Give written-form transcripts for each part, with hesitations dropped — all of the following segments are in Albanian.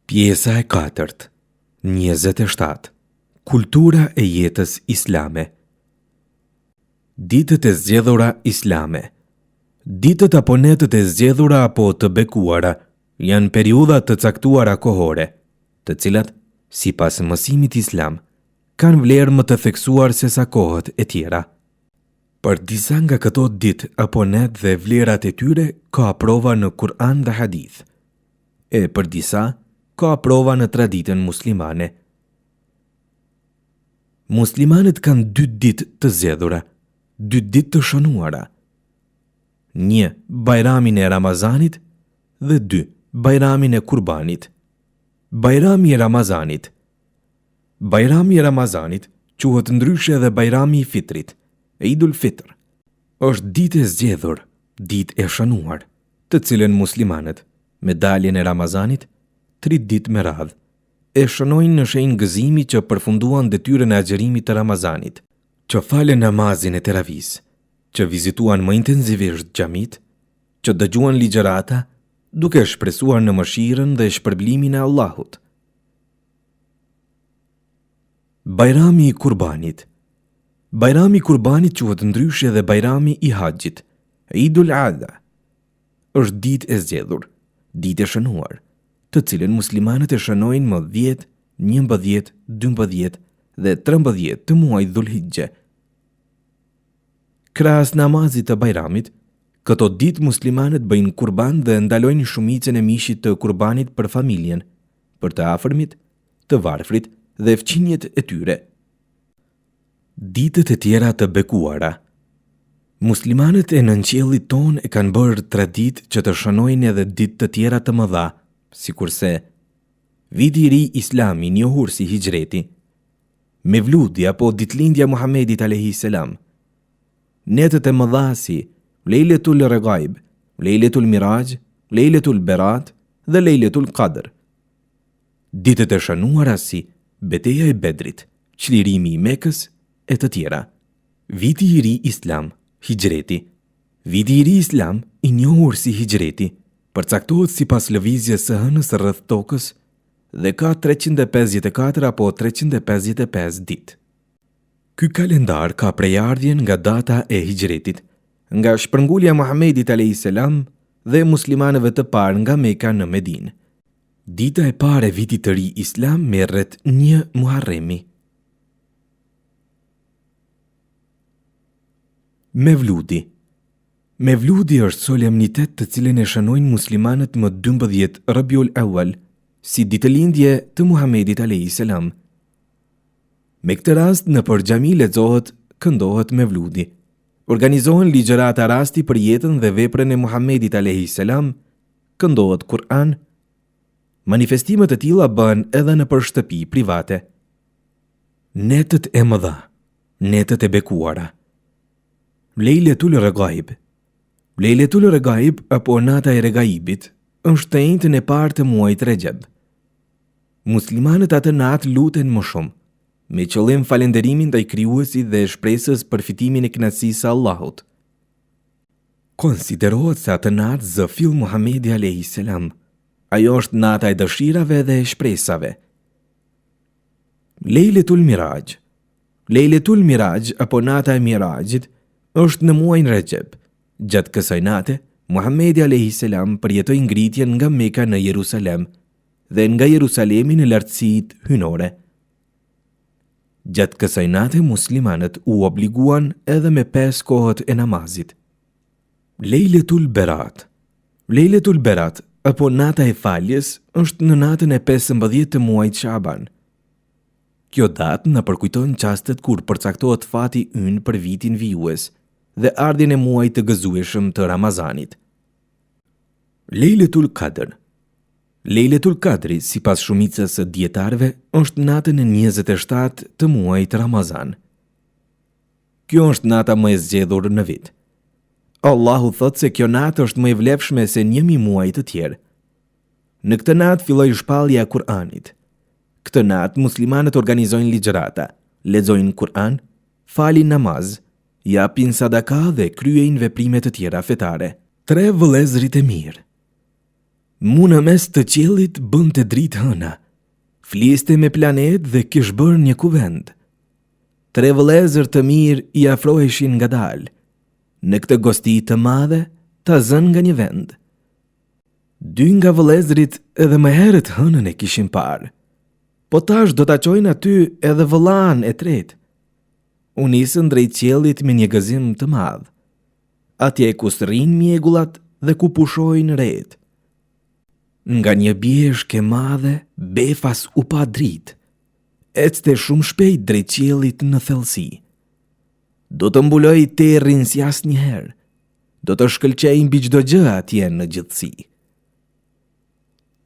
Pjesa e katërt, 27. Kultura e jetës islame. Ditët e zgjedhura islame. Ditët apo netët e zgjedhura apo të bekuara janë periudha të caktuara kohore, të cilat, sipas mësimit islam, kanë vlerë më të theksuar sesa kohët e tjera. Për disa nga këto ditë apo net dhe vlerat e tyre ka prova në Kur'an dhe Hadith. E për disa, ka prova në traditën muslimane. Muslimanët kanë dy ditë të zgjedhura, dy ditë të shënuara. Një, Bajramin e Ramazanit dhe dy, Bajramin e Kurbanit. Bajrami i Ramazanit. Bajrami i Ramazanit quhet ndryshe edhe Bajrami i Fitrit, Eidul Fitr. Është ditë e zgjedhur, ditë e shënuar. të cilën muslimanët, me daljen e Ramazanit, tri ditë me radhë, e shënojnë në shenjë gëzimi që përfunduan detyrën e agjërimit të Ramazanit, që falën namazin e teravisë, që vizituan më intensivisht xhamitë, që dëgjuan ligjërata, duke shpresuar në mëshirën dhe shpërblimin e Allahut. Bajrami i Kurbanit Bajrami i Kurbanit quhet ndryshe edhe Bajrami i Haxhit, Eidul Adha. Është ditë e zgjedhur, ditë e shënuar, të cilën muslimanët e shënojnë më 10, 11, 12 dhe 13 të muajit Dhulhixhe. Krahas namazit të Bajramit, këto ditë muslimanët bëjnë kurban dhe ndalojnë shumicën e mishit të kurbanit për familjen, për të afërmit, të varfrit dhe fqinjët e tyre. Ditët e tjera të bekuara. Muslimanët e nënqiellit tonë e kanë bërë traditë që të shënojnë edhe ditë të tjera të mëdha, sikurse Viti i Ri Islam i njohur si Hixhreti, Mevludi apo ditëlindja e Muhamedit alejhi selam, netët e mëdha si Lejletul Regaib, Lejletul Miraxh, Lejletul Berat dhe Lejletul Kadr. Ditët e shënuara si Beteja e Bedrit, Çlirimi i Mekës e të tjera. Viti i Ri Islam, Hixhreti. Viti i Ri Islam, i njohur si Hixhreti, përcaktohet sipas lëvizjes së hënës rreth tokës dhe ka 354 apo 355 ditë. Ky kalendar ka prejardhjen nga data e Hixhretit, nga shpërngulja e Muhamedit alejhi selam dhe muslimanëve të parë nga Meka në Medinë. Dita e parë e vitit të ri islam merret një Muharremi. Mevludi Mevludi është solemnitet të cilin e shënojnë muslimanët më 12 Rabiul Awal si ditëlindje të Muhamedit alejhi selam. Me këtë rast nëpër xhami lexohet, këndohet Mevludi. Organizohen ligjërata rasti për jetën dhe veprën e Muhamedit alejhi selam këndohet Kur'an, manifestime të tilla bëhen edhe nëpër shtëpi private. Netët e mëdha, netët e bekuara. Lejletul Regaib. Lejletul Regaib apo nata e Regaibit është të enjten e parë të muajit Rexheb. Muslimanët atë natë luten më shumë, me qëllim falënderimin ndaj Krijuesit dhe shpresës për fitimin e kënaqësisë së Allahut. Konsiderohet se atë natë zë fill Muhamedi alejhi selam. Ajo është nata e dëshirave dhe e shpresave. Lejletul Miraxh. Lejletul Miraxh apo nata e Miraxhit është në muajin Rexheb. Gjatë kësaj nate, Muhamedi alejhi selam përjetoi ngritjen nga Meka në Jerusalem dhe nga Jerusalemi në lartësitë hyjnore. Gjatë kësaj nate muslimanët u obliguan edhe me pesë kohët e namazit. Lejletul Berat Lejletul Berat apo nata e faljes është në natën e 15 të muajit Shaban. Kjo datë na përkujton çastet kur përcaktohet fati ynë për vitin vijues dhe ardhjen e muajit të gëzueshëm të Ramazanit. Lejletul Kadr Lejletul Kadri, sipas shumicës së dijetarëve, është natën e 27 të muajit Ramazan. Kjo është nata më e zgjedhur në vit. Allahu thotë se kjo natë është më e vlefshme se 1000 muaj të tjerë. Në këtë natë filloi shpallja e Kur'anit. Këtë natë muslimanët organizojnë ligjërata, lexojnë Kur'an, falin namaz, japin sadaka dhe kryejnë veprime të tjera fetare. Tre vëllezërit e mirë. Mu në mes të qiellit bënte dritë hëna, fliste me planetë dhe kish bërë një kuvend. Tre vëllezër të mirë i afroheshin ngadalë, në këtë gosti të madhe ta zënë nga një vend. Dy nga vëllezërit edhe më herët hënën e kishin parë. Po tash do ta çojnë aty edhe vëllanë e tretë. U nisën drejt qiellit me një gëzim të madh. Atje ku s'rrinë mjegullat dhe ku pushojnë retë. Nga një bjeshkë e madhe, befas u pa dritë. Ecte shumë shpejt drejt qiellit në thellësi. Do të mbulojë terrin si asnjëherë. Do të shkëlqejë mbi çdo gjë atje në gjithësi.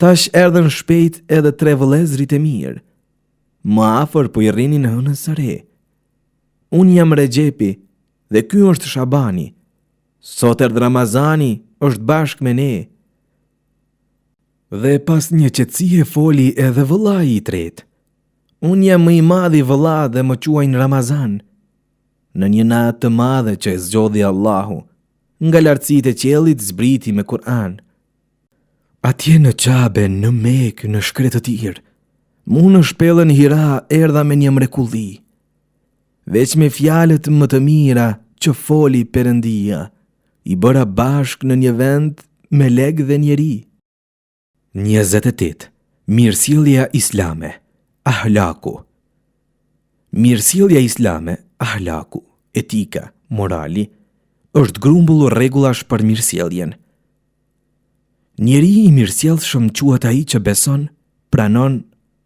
Tash erdhën shpejt edhe tre vëllezërit e mirë. Më afër po i rrinin hënës së re. Unë jam Rexhepi dhe ky është Shabani. Sot erdh Ramazani, është bashkë me ne. Dhe pas një qetësie foli edhe vëllai i tretë. Unë jam më i madhi vëlla dhe më quajnë Ramazan. Në një natë të madhe që e zgjodhi Allahu, nga lartësitë e qiellit zbriti me Kur'an. Atje në Qabe, në Mekë, në shkretëtirë, mu në shpellën Hira erdha me një mrekulli. Veç me fjalët më të mira që foli Perëndia, i bëra bashkë në një vend melek dhe njeri. 28. Mirësjellja islame, ahlaku. Mirësjellja islame, ahlaku, etika, morali, është grumbull rregullash për mirësjelljen. Njeri i mirësjellshëm quhet ai që beson, pranon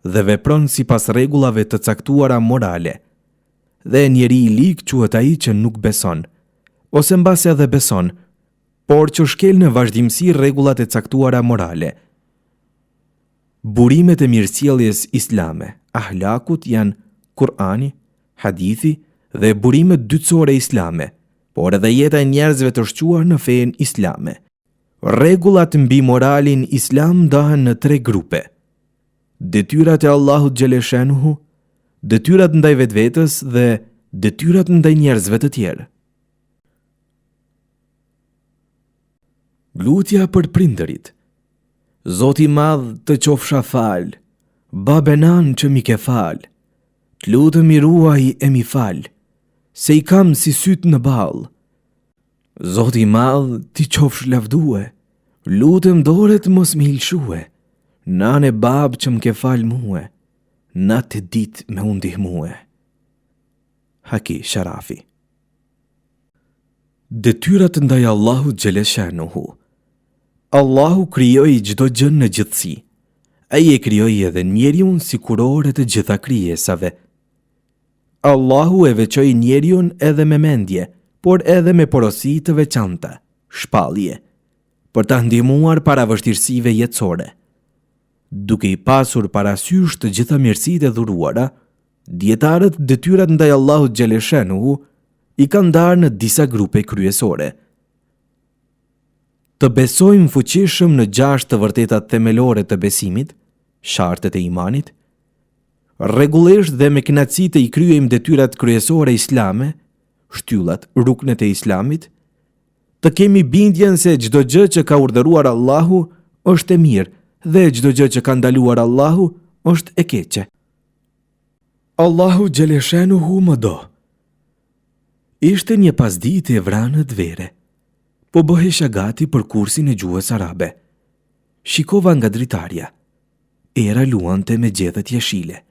dhe vepron sipas rregullave të caktuara morale. Dhe njeri i lig quhet ai që nuk beson, ose mbase edhe beson, por që shkel në vazhdimësi rregullat e caktuara morale. Burimet e mirësjelljes islame, ahlakut janë Kur'ani, hadithi dhe burimet dytësore islame, por edhe jeta e njerëzve të shquar në fenë islame. Rregullat mbi moralin islam ndahen në tre grupe. Detyrat e Allahut xheleshanuhu, detyrat ndaj vetvetes dhe detyrat ndaj njerëzve të tjerë. Lutja për prindërit. Zot i madh të qofsha falë, babë e nanë që m'i ke falë, t'lutem m'i ruaj e m'i fal, se i kam si sytë në ballë. Zot i madh t'i qofsh lavdue, lutem doret mos m'i lëshue, nanë e babë që m'ke falë mue, natë e ditë me u ndihmue. Haki Sharafi Detyrat ndaj Allahut xheleshanuhu. Allahu krijoi çdo gjë në gjithësi. Ai e krijoi edhe njeriun si kurorë e të gjitha krijesave. Allahu e veçoi njeriun edhe me mendje, por edhe me porosi të veçanta, shpallje, për ta ndihmuar para vështirësive jetësore. Duke i pasur parasysh të gjitha mirësitë e dhuruara, Dijetarët detyrat ndaj Allahut xheleshanuhu i kanë ndarë në disa grupe kryesore. Të besojmë fuqishëm në gjashtë të vërtetat themelore të besimit, shartet e imanit, rregullisht dhe me kënaqësi të i kryejmë detyrat kryesore islame, shtyllat, ruknet e islamit, të kemi bindjen se çdo gjë që ka urdhëruar Allahu është e mirë dhe çdo gjë që ka ndaluar Allahu është e keqe. Allahu xheleshanuhu më do. Ishte një pasdite e vranët vere. Po bëhesha gati për kursin e gjuhës arabe. Shikova nga dritarja. Era luante me gjethet jeshile.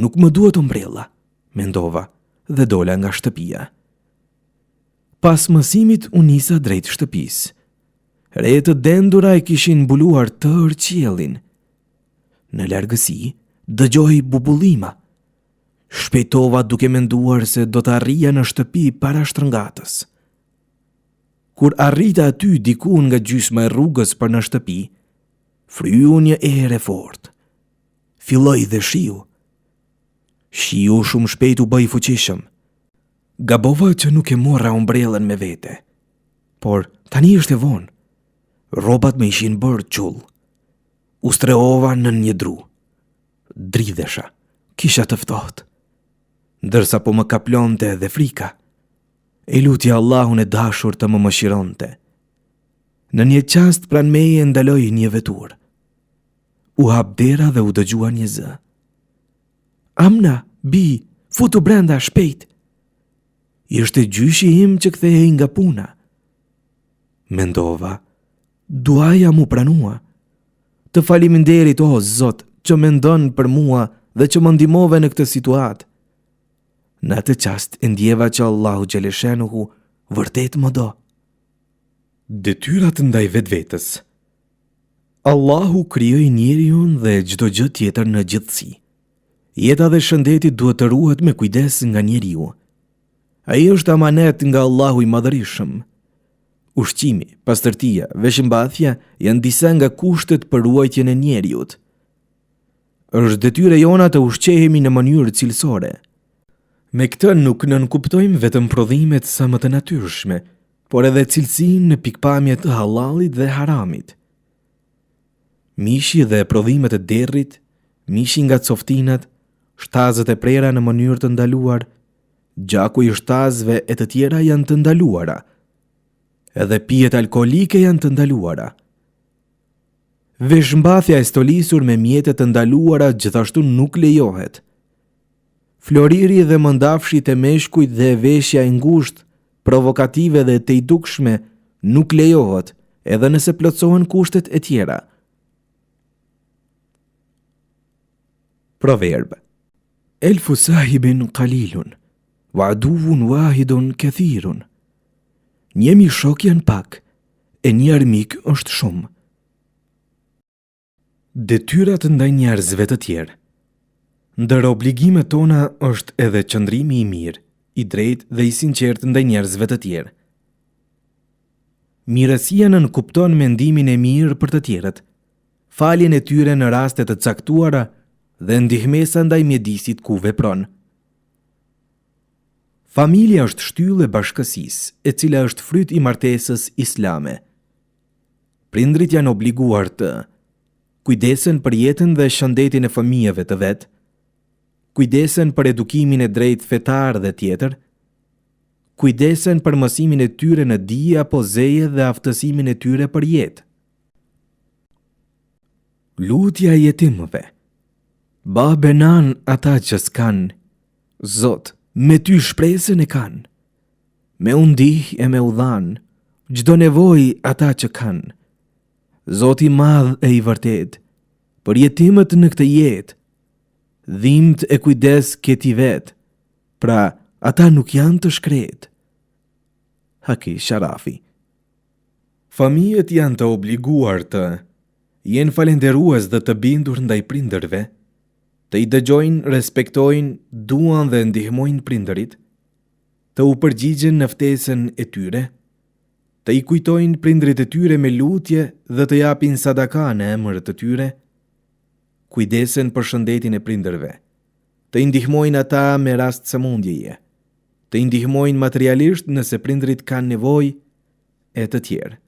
Nuk më duhet ombrella, mendova dhe dola nga shtëpia. Pas mësimit u nisa drejt shtëpisë. Re të dendura e kishin mbuluar tërë qiellin. Në largësi, dëgjohej bubullima. Shpejtova duke menduar se do të arrija në shtëpi para shtrëngatës. Kur arrita aty diku nga gjysma e rrugës për në shtëpi, fryu një erë e fortë. Filloi dhe shiu. Shiu shumë shpejt u bë i fuqishëm. Gabova që nuk e mora ombrellën me vete. Por tani ishte vonë. Rrobat më ishin bërë qull. U strehova nën një dru. Dridhesha, kisha të ftohtë. Ndërsa po më kaplonte edhe frika. E lutja Allahun e dashur të më mëshironte. Në një çast pranë meje ndaloi një veturë. U hap dera dhe u dëgjua një zë. Amna, bijë, futu brenda, shpejt. Ishte gjyshi im që kthehej nga puna. Mendova, duaja m'u pranua. Të faleminderit, o Zot, që mendon për mua dhe që më ndihmove në këtë situatë. Në atë çast e ndjeva që Allahu xheleshanuhu vërtet më do. Detyrat ndaj vetvetes. Allahu krijoi njeriun dhe çdo gjë tjetër në gjithësi. Jeta dhe shëndeti duhet të ruhet me kujdes nga njeriu. Ai është amanet nga Allahu i Madhërishëm. Ushqimi, pastërtia, veshmbathja janë disa nga kushtet për ruajtjen e njeriut. Është detyrë e jona të ushqehemi në mënyrë cilësore. Me këtë nuk nënkuptojmë vetëm prodhimet sa më të natyrshme, por edhe cilësinë në pikëpamje të hallallit dhe haramit. Mishi dhe prodhimet e derrit, mishi nga coftinat, shtazët e prera në mënyrë të ndaluar, gjaku i shtazëve e të tjera janë të ndaluara. Edhe pijet alkoolike janë të ndaluara. Veshmbathja e stolisur me mjete të ndaluara gjithashtu nuk lejohet. Floriri dhe mëndafshi te meshkujt dhe veshja e ngushtë, provokative dhe e tejdukshme nuk lejohet, edhe nëse plotësohen kushtet e tjera. Proverb Elfu sahibin kalilun, wa aduvun wahidun kethirun. 1000 shokë janë pak, e një armik është shumë. Detyrat ndaj njerëzve të tjerë. Ndër obligimet tona është edhe qëndrimi i mirë, i drejtë dhe i sinqertë ndaj njerëzve të tjerë. Mirësia nënkupton mendimin e mirë për të tjerët, faljen e tyre në raste të caktuara dhe ndihmesa ndaj mjedisit ku vepron. Familja është shtyllë e bashkësisë, e cila është fryt i martesës islame. Prindërit janë obliguar të kujdesen për jetën dhe shëndetin e fëmijëve të vet, kujdesen për edukimin e drejtë fetar dhe tjetër, kujdesen për mësimin e tyre në dije apo zeje dhe aftësimin e tyre për jetë. Lutja e jetimëve. Babë e nanë ata që s'kanë, Zot, me ty shpresën e kanë. Me u ndih e me u dhanë, çdo nevojë ata që kanë. Zot i madh e i vërtetë, për jetimët në këtë jetë, dhimt e kujdes ke ti vetë, pra ata nuk janë të shkretë. Haki Sharafi Fëmijët janë të obliguar të jenë falënderues dhe të bindur ndaj prindërve, të i dëgjojnë, respektojnë, duan dhe ndihmojnë prindërit, të u përgjigjen në ftesën e tyre, të i kujtojnë prindërit e tyre me lutje dhe të japin sadaka në emër të tyre, kujdesen për shëndetin e prindërve, të i ndihmojnë ata me rast sëmundjeje, të i ndihmojnë materialisht nëse prindërit kanë nevojë e të tjerë.